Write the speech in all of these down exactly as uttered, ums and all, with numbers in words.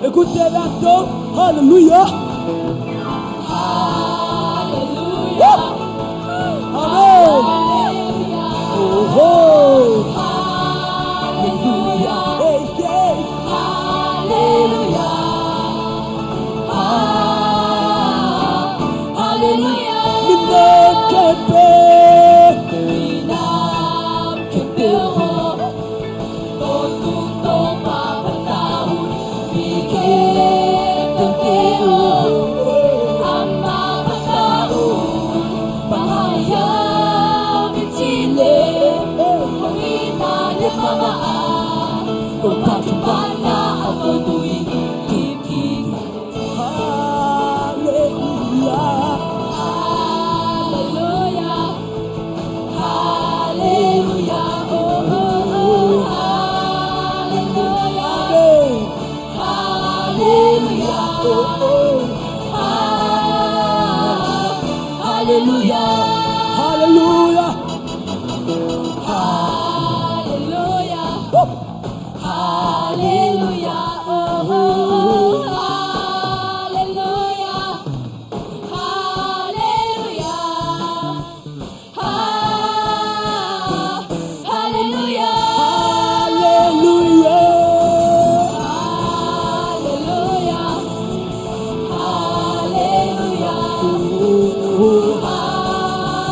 Ekute la to. Hallelujah. Amen. Oh, oh. Hey, hey. Minam khempeuh. Hallelujah. Hallelujah. Hallelujah. Oh, oh, oh. Hallelujah. Amen. Hallelujah. Oh, oh. Ah, hallelujah. Hallelujah. Hallelujah. Woo. Hallelujah. Oh, oh, oh. Hallelujah. Hallelujah. Ah, hallelujah. Hallelujah. Hallelujah. Hallelujah. Oh,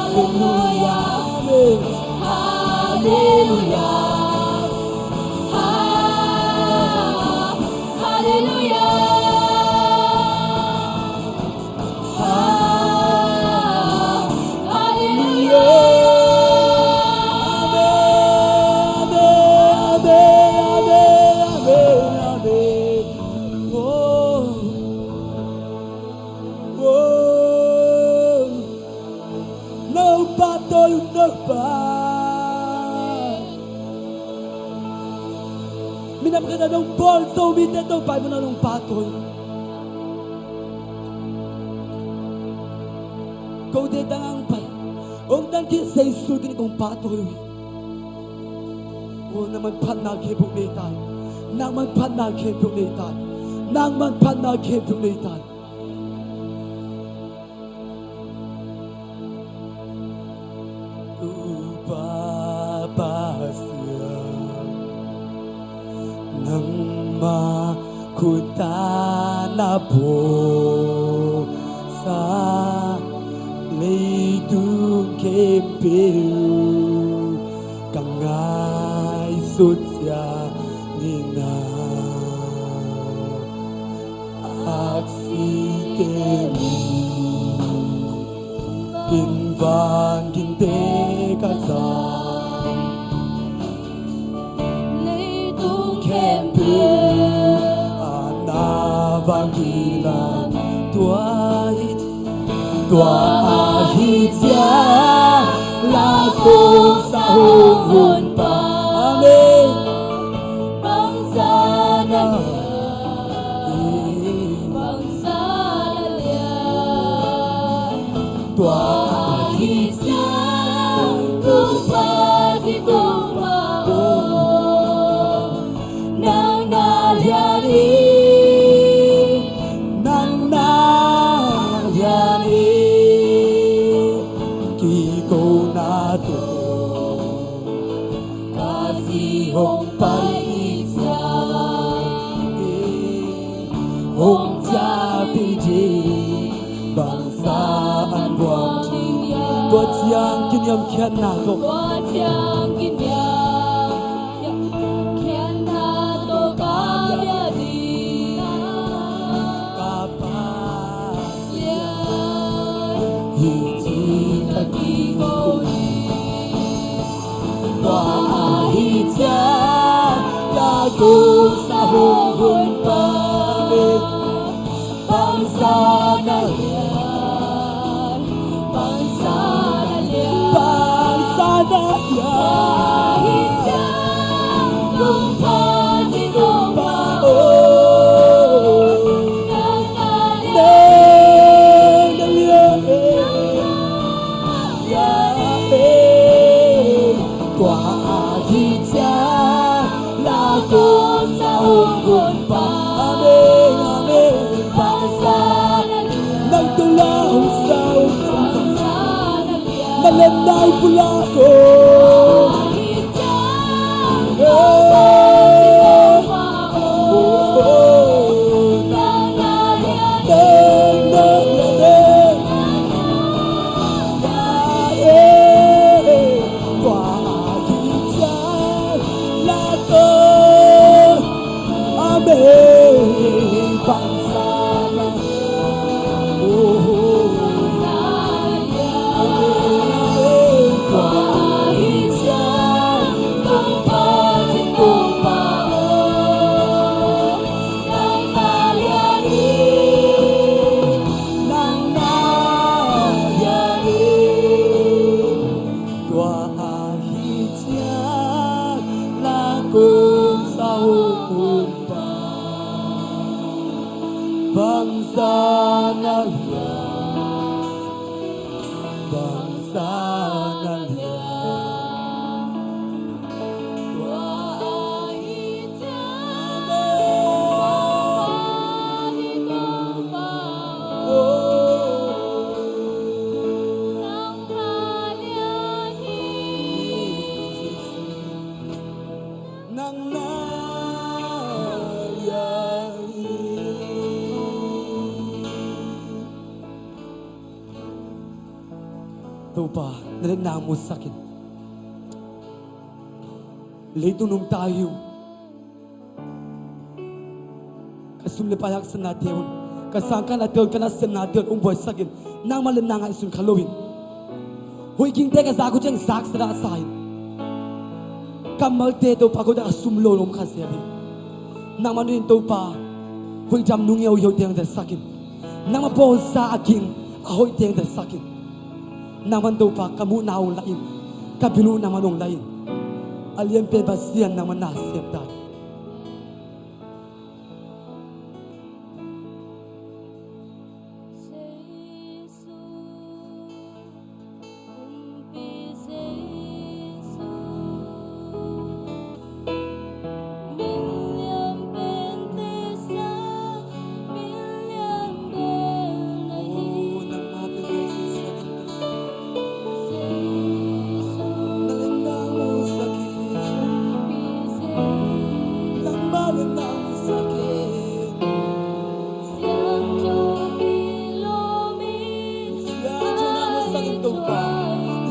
hallelujah. Hallelujah. Ah, hallelujah. Ah, hallelujah. Amen, amen, amen, amen, amen. Oh. Oh. Nong pahtawi uh Topa. Minam khat a nong bawl zo mite Topa in nong pahtawi. Kote tang ang pai. Ong tang khin Jesu tuni kong pahtawi uh hi. Oh, nang manphatna khempeuh nei ta in. Nang manphatna khempeuh nei ta in. Nang manphatna khempeuh nei ta in. Topa Pasian, nangmah khut a na puaksa leitung khempeuh ka ngaihsut ciangin ah, aksite min in vangikte ka zang. Leitung khempeuh a na vangik a, tua hi, tua ahi ciang la kong sa hong Honpa. Amen. Bangzah na lian, bangzah na lian. Tua ahi ciang Topa, Topa aw, nang na lian hi, nang na lian hi. Kikona tawh Khazih hong pai ciang, hong ciahpih ding bangzah an guan ding hiam. Tua ciang kiniamkhiatna tawh, tua ciang kiniamkhiatna tawh ka bia ding, ka Pa. Hi ci ka kiko hi. Tua ahi ciang la kong sa hong Honpa. Bangzah na lian, bangzah na lian, bangzah na lian. Ahi ciang Topa, Topa aw, nang na lian hi, nang na lian hi. Tua ahi ciang la Tua ahi ciang la kong sa hong um pa, bangzah na lian, bangzah na lian. Tua ahi ciang Nang na lian hi. Topa, na liatna musak in. Leitung nungta hi uh. Ka sum le pai haksatnate un, ka sangkahnate un, ka nasepnate un hong buaisak in. Nangmah liatna ngaihsun kha lo in, huih gingte ka zak uh ciang zaksa dah sa in. Kammalte Topa, kote a sum lo in om kha zel hi. Nangmah in Topa, huih dam nung ngeungeu teng zetsak in. Nangmah bawlsa a ging a hoih teng zetsak in. Nangmah in Topa, ka muhna hong la in, ka bil uh nangmah in hong la in. A lianpen Pasian, nangmah na sem ta in.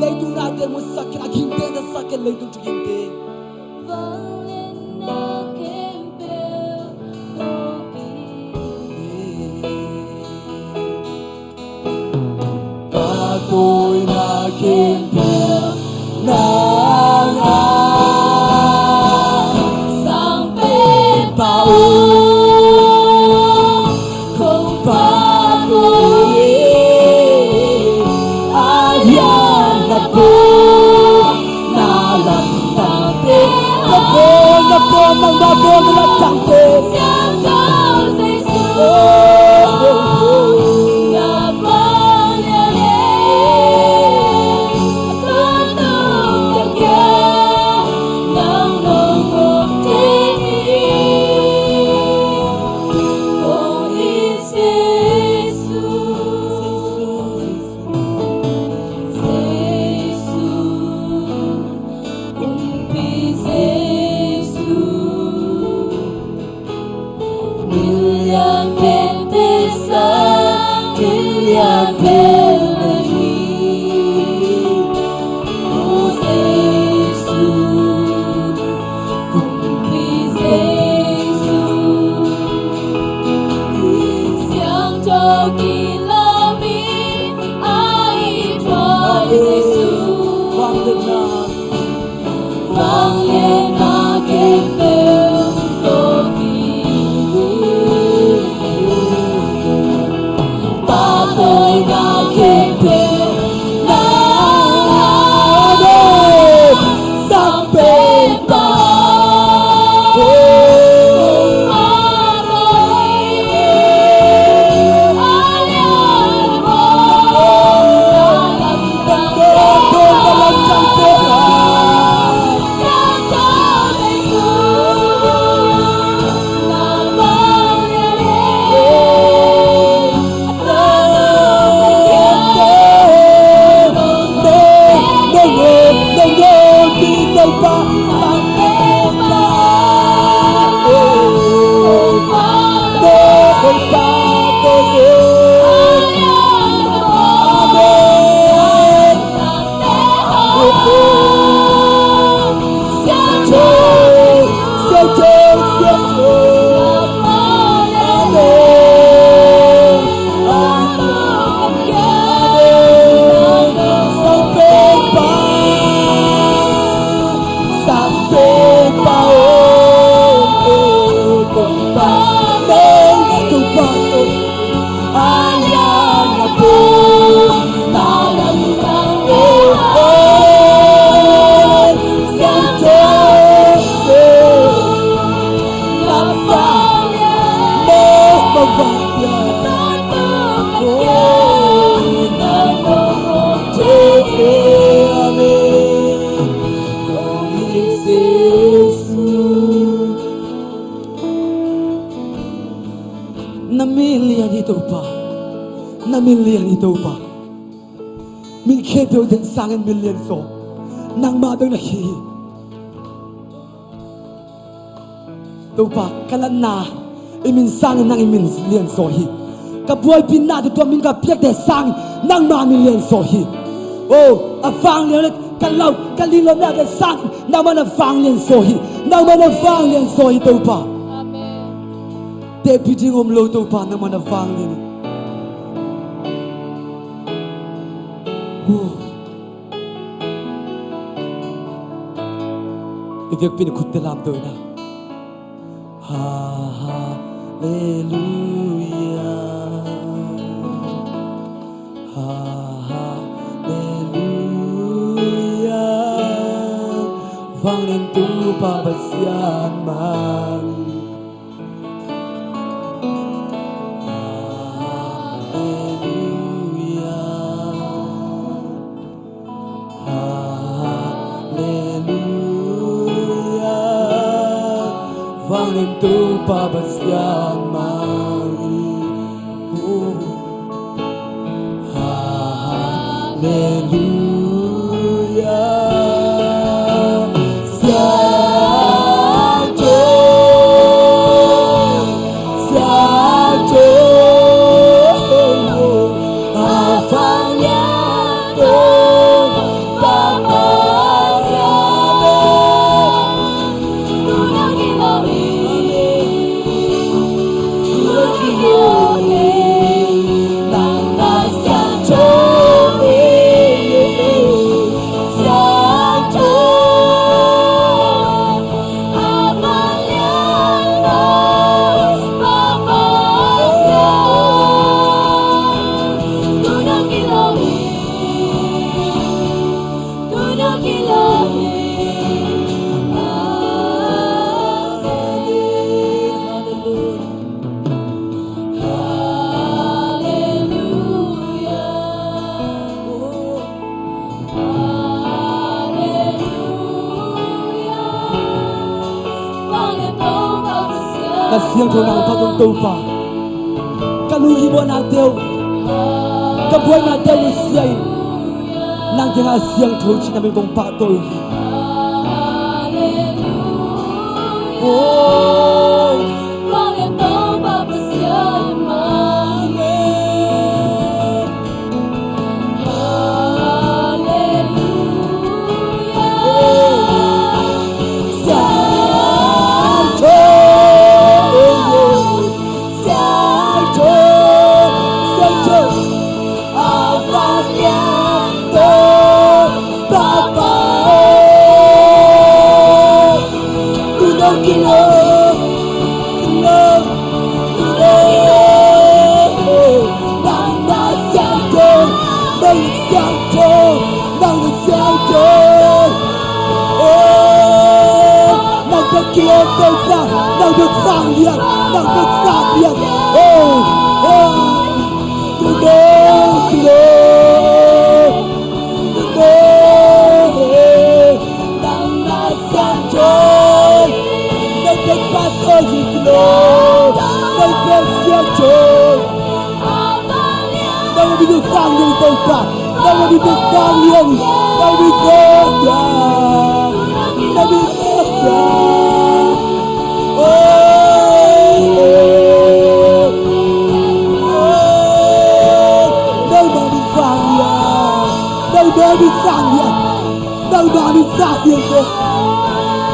Leitung nate musak in, a gingte zetsak in, leitung thugingte. Phatawina khempeuh nang a sang pen pa uh, kong phat uh hi. A lian na pua na lam Na min lian hi Topa, na min lian hi Topa. Min khempeuh den sangin min lianzaw nangmah bek na hi hi. Topa, ka latna i min sangin nang i min lianzaw hi. Ka buaipinate, tua min ka piakte sangin nangmah min lianzaw hi. O, a vanglian le ka lau, ka linlawhnate sangin nangmah na vanglianzaw hi. Nangmah na vanglianzaw hi Topa. Amen. Tepih ding om lo Topa, nangmah na vanglian hi. Huh. I vekpi-in khutte lamto ina. Halleluia. Halleluia. Vanglian Topa Pasian mah. Halleluia. Halleluia. Vanglian Topa Pasian mah hi. Halleluia. Siangtho, siangtho, a vanglian Topa Pasian. Na siangtho nang phat ung Topa. Ka lungkimhuainate uh, ka buainate uh nusia in, nang kiangah a siangtho cih na min kong pahtawi uh hi. Oh. Amen. Amen. Amen. Amen. Amen. Amen. Amen. Amen.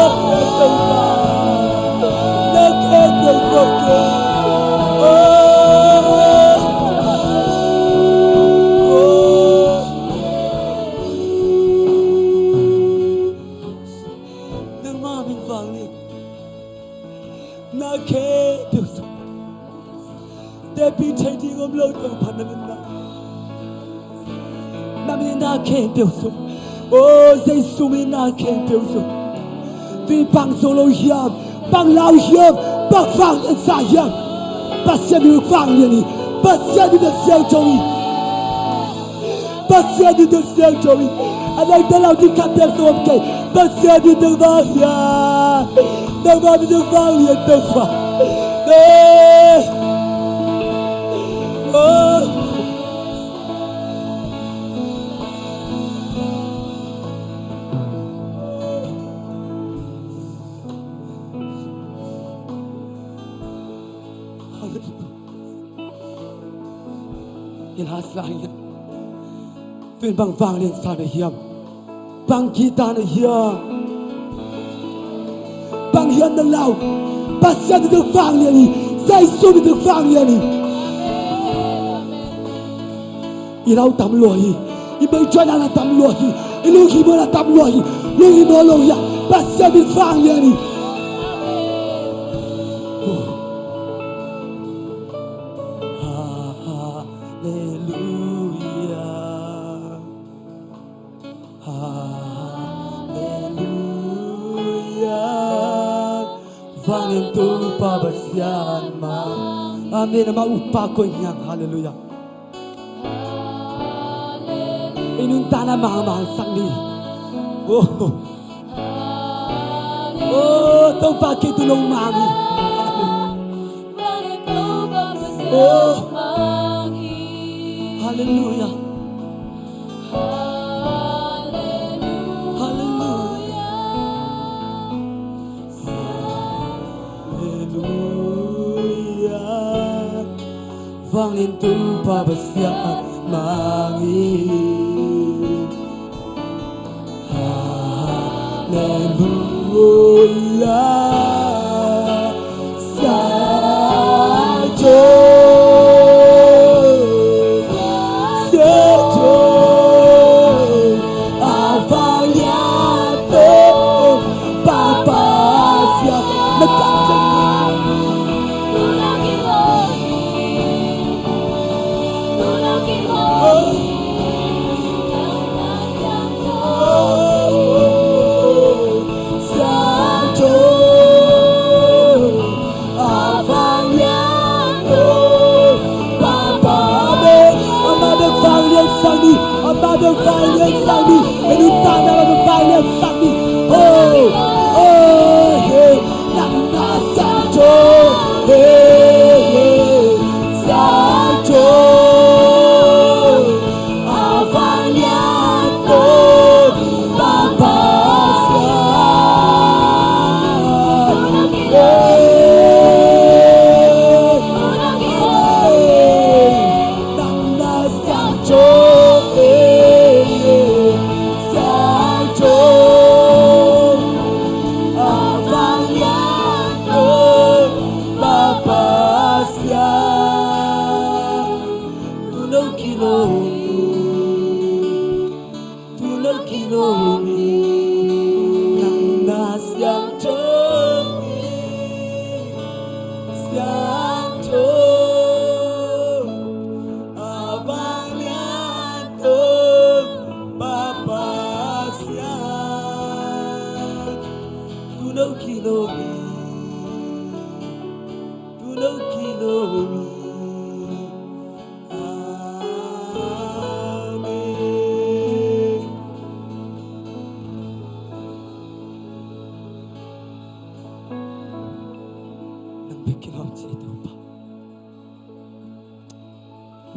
Amen. Amen. Amen. Nangmah min vanglian, na khempeuh sung, tepih thei ding om lo, Topa na min na, na min na khempeuh sung. O Jesu min na khempeuh sung. Tui bang zo lo hiam, bang lau hiam, bang vanglian sa hiam, Pasian min vanglian hi. Pasian min siangtho hi. Pasian min siangtho hi. A lei te lau ding khat peuh sung om kei. Pasian min vang hiam, nangmah min vanglian Topa. Amen. Oh. Hallelujah. Tun bang vanglian sa na hiam? Bang gita na hiam? Bang hiam na lau? Pasian min vanglian hi. Jesu min vanglian hi. I lau tam lua hi. I meithuaina na tam lua hi. I lunghimawhna tam lua hi. Lunghimawh lo hi a, Pasian min vanglian hi. Hallelujah. Hallelujah. Vanglian Topa Pasian mah. Amen. Amah upa koi hiam. Hallelujah. I nuntakna mangmang sak ni. Oh. Oh, Topa kei tu lungmang hi. Oh. Hallelujah. Hallelujah. Hallelujah. Vanglian Topa Pasian mah hi. Hallelujah. Siangtho, siangtho, a vanglian Topa Pasian. Na tak cang. Siangtho, a vanglian Topa. Amen. Amah bek vanglian sak ni. Amah bek vanglian sak ni. Ei nuntakna bek vanglian sak ni. Oh, oh, hey. Nang na siangtho, hey, hey, siangtho. A vanglian Topa Pasian. Hey, hey, nang na siangtho, hey, hey, siangtho. A vanglian Topa Pasian. Tua leh kilawm hi, tua leh kilawm hi. Nang na siangtho hi, siangtho. A vanglian Topa Pasian. Tua leh kilawm hi. Amen. Nang bek kilawm ci, Topa.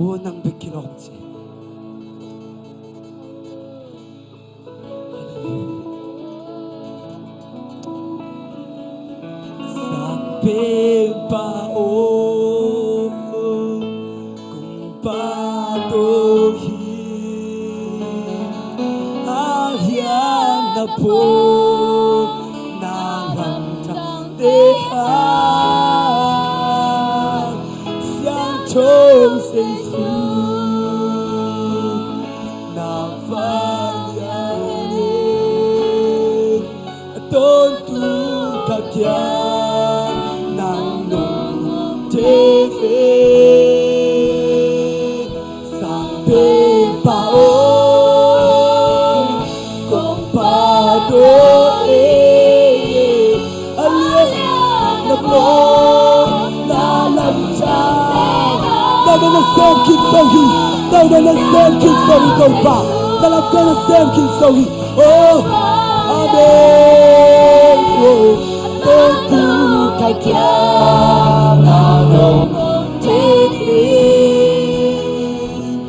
Aw, nang bek kilawm ci. Hallelujah. Sangpenpa aw, kong Pa tawh hi, a hiang na phuak na lamdang te hang, Siangtho Jesu, na vang hiang in, a tawntung ka kiang nang nong thei hi. Sangpenpa aw, kong Pa tawh hi, a hiang na phuak na lamdang. Tawh na sem khin zo hi. Tawh na sem khin zo hi, Topa. Na lamdang na sem khin zo hi. Oh, amen. Oh, tawntung ka kiang nang nong thei hi.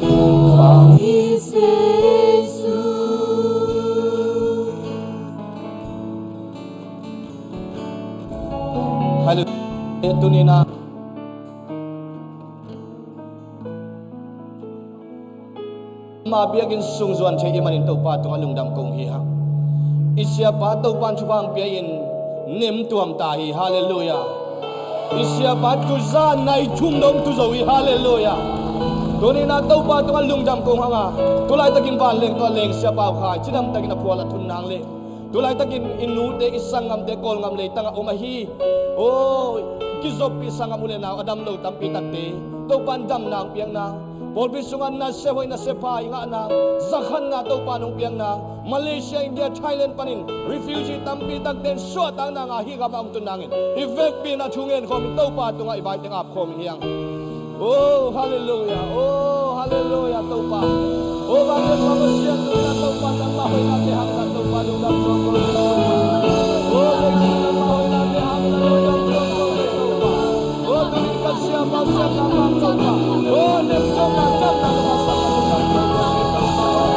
Khrih Jesu. Hallelujah. Tuni-in ah ama biakinn sung zuan thei i hih manin Topa tungah lungdam kong hi hang. I siapa Topa in thupha hong pia-in nemtuam ta hi. Hallelujah. I siapa tuza nai thum dong tu zo hi. Hallelujah. Tuni-in ah Topa tungah lungdam kong hang a, tu laitakin vanleng tawh a leng siapa uh kha cidamtakin a phual a thun nang leh, tu laitakin i nute, i sanggamte Kawlgam leitangah om ahi, aw, kizoppih, sanggam u le nau a dam lo tampi takte Topa in damna hong piak nang, pawlpi sungah nasep hoih nasep pha i ngah nang, zakhatna Topa in hong piak nang, Malaysia, India, Thailand panin refugee tampi takte in suahtakna ngah a, hih gamah hong tun nangin i vekpi-in ah thu ngen khawm in Topa tungah i vai teng ap khawm hi hang. Oh, hallelujah. Oh, hallelujah, Topa. Oh, vanglianpa Pasian, tuni-in ah Topa, nangmah hoihnate hangin ah Topa, lungdam tuak ko. Oh, leitung nangmah hoihnate hangin ah lungdam tuak ko, Topa. Oh, tuni-in ka siapa siatna hang Topa, oh, nemtuamna, damna, oh, leitung nangmah hoihnate hangin ah lungdam tuak ko.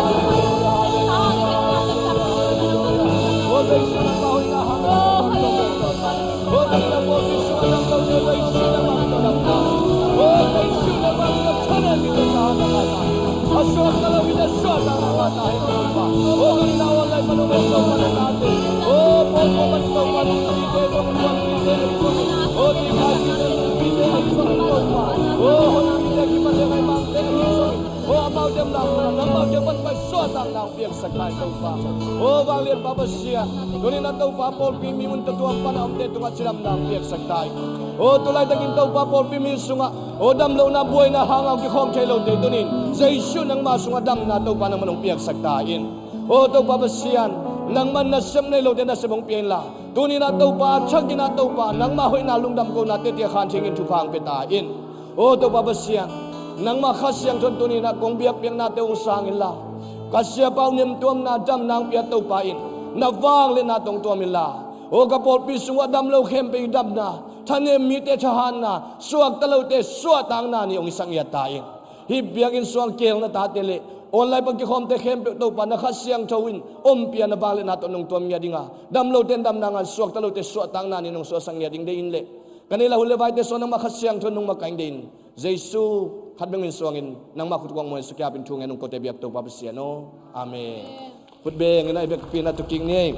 Aw, vanglianpa Pasian, tuni-in ah Topa, pawlpi mi mun tuamtuam panah omte tungah cidamna hong piaksak ta in. Aw, tu laitakin Topa, pawlpi mi sungah, aw, damlohna buaina hanga hong kikhawm thei lote tuni-in Jesu nangma sungah damna Topa nangman hong piaksak ta in. Aw, Topa Pasian, nangman nasep nei lote nasep hong pia inla, tuni-in ah Topa, a thakin ah Topa, nangma hoihna, lungdam kona tete a khan thei dingin thupha hong pia ta in. Aw, Topa Pasian, nangma Kha Siangtho in tuni-in ah kong biakpiaknate hong sang inla, ka siapa uh nemtuamna, damna hong pia Topa in, na vangliatna tawh hong tuam inla, aw, ka pawlpi sungah damlo khempeuh i damna, thanem mite thahatna, suakta lote suahtakna ni hong hisak ngiat ta in. Hih biakinn sungah kihel na tate le online pan kikhawmte khempeuh Topa, na Kha Siangtho in ompih a, na vangliatna tawh nong tuam ngiat ding a, damlote in damna ngah, suakta lote suahtakna ni nong suahsak ngiat ding deih in leh, ka neih la hun le vaite sungah nangma Kha Siangtho in nong makaih ding deih in. Jesu khat bek min suangin, nangma khut kuang muan suk kiapin thu ngen ung, kote biak Topa Pasian aw. Amen. Khut bengin a i biakpiakna tu kik ni.